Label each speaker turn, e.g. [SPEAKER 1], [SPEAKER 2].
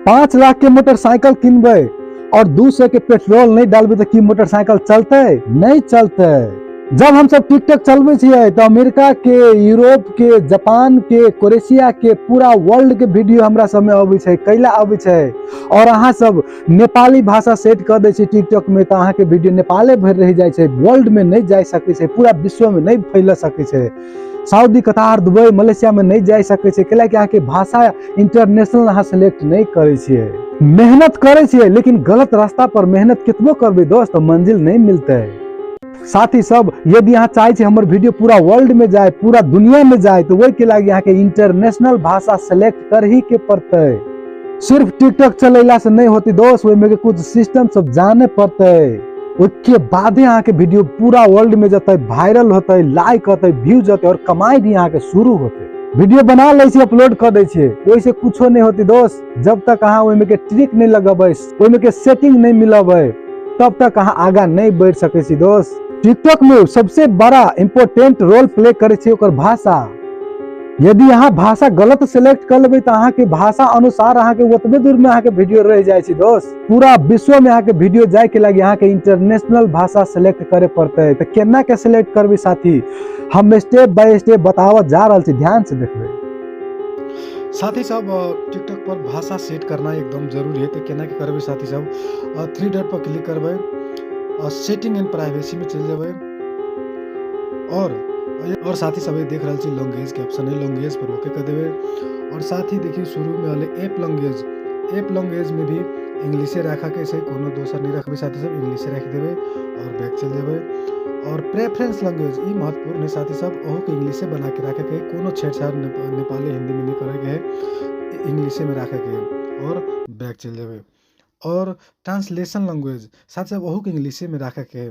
[SPEAKER 1] 5 लाख के मोटरसाइकिल किनबै और 200 के पेट्रोल नहीं डालबै तऽ की मोटरसाइकिल चलतै? नहीं चलतै। जब हम सब टिकटॉक चलबै छियै तऽ अमेरिका के, यूरोप के, जापान के, क्रोएशिया के, पूरा वर्ल्ड के वीडियो हमरा सब में अबै छै। कैला अबै छै? और अहाँ सब नेपाली भाषा सेट कऽ दै छी टिकटॉक में, तऽ अहाँके वीडियो नेपाले भरि रहि जाइ छै, वर्ल्ड में नहि जा सकै छै, पूरा विश्व में नहि फैल सकै छै। सऊदी, कतार, दुबई, मलेशिया में नहि जा सकै छै, कैला कि अहाँके भाषा इंटरनेशनल अहाँ सेलेक्ट नहि करै छियै। मेहनत करै छियै, लेकिन गलत रास्ता पर मेहनत कितबो करबै दोस्त, तऽ मंजिल नहि मिलतै। साथी सब, यदि अहाँ चाहै छी हमर वीडियो पूरा वर्ल्ड में जाए, पूरा दुनिया में जाए, तऽ ओहिके लागि अहाँके इंटरनेशनल भाषा सेलेक्ट करही के पड़तै। सिर्फ टिकटॉक चलेला से नहीं होती दोस्त, ओहिमे के कुछ सिस्टम सब जाने पड़तै। ओहिके बादे अहाँके वीडियो पूरा वर्ल्ड में जेतै, वायरल होतै, लाइक होतै, व्यूज होतै और कमाई भी अहाँके शुरू होतै। वीडियो बना लै छी, अपलोड कर दै छियै, ओहिसे कुछो नहीं होती दोस्त। जब तक अहाँ ओहिमे के ट्रिक नहीं लगेबै, ओहिमे के सेटिंग नहीं मिलबै, तब तक अहाँ आगा नहीं बढ़ि सकै छी दोस्त। टिकटॉक में सबसे बड़ा इम्पोर्टेंट रोल प्ले करै छै ओकर भाषा। यदि अहाँ भाषा गलत सेलेक्ट कर लेबै, तऽ अहाँके भाषा अनुसार अहाँके ओतबे दूर में अहाँके वीडियो रहि जाइ छै दोस्त। पूरा विश्व में अहाँके वीडियो जाय के लागि अहाँके इंटरनेशनल भाषा सेलेक्ट करे पड़तै। तऽ केना के सेलेक्ट करबै साथी? हम स्टेप बाय स्टेप बतावत जा रहल छी, ध्यान से देखबै।
[SPEAKER 2] साथी सब, टिकटॉक पर भाषा सेट करना एकदम जरूरी है। तऽ केना के करबै साथी सब? थ्री डॉट पर क्लिक करबै, सेटिंग एंड प्राइवेसी में चलि जेबै और साथी सब, देख रहल छी लैंग्वेज के ऑप्शन है, लैंग्वेज पर ओके कर देबै। और साथ ही देखियौ, शुरू में होलै ऐप लैंग्वेज। ऐप लैंग्वेज में भी इंग्लिशे राखऽ के छै, कोनो दोसर नहि रखबै साथी सब, इंग्लिशे राखि देबै और बैक चलि जेबै। और प्रेफरेंस लैंग्वेज, ई महत्वपूर्ण है साथी सब, ओहो के इंग्लिशे बना के राखे के है। कोनो छेड़छाड़ नेपाली, हिंदी में नहीं करे के है, इंग्लिशे में राखे के है और बैक चलि जेबै। और ट्रांसलेशन लैंग्वेज साथी सब, ओहो के इंग्लिशे में राखे के है।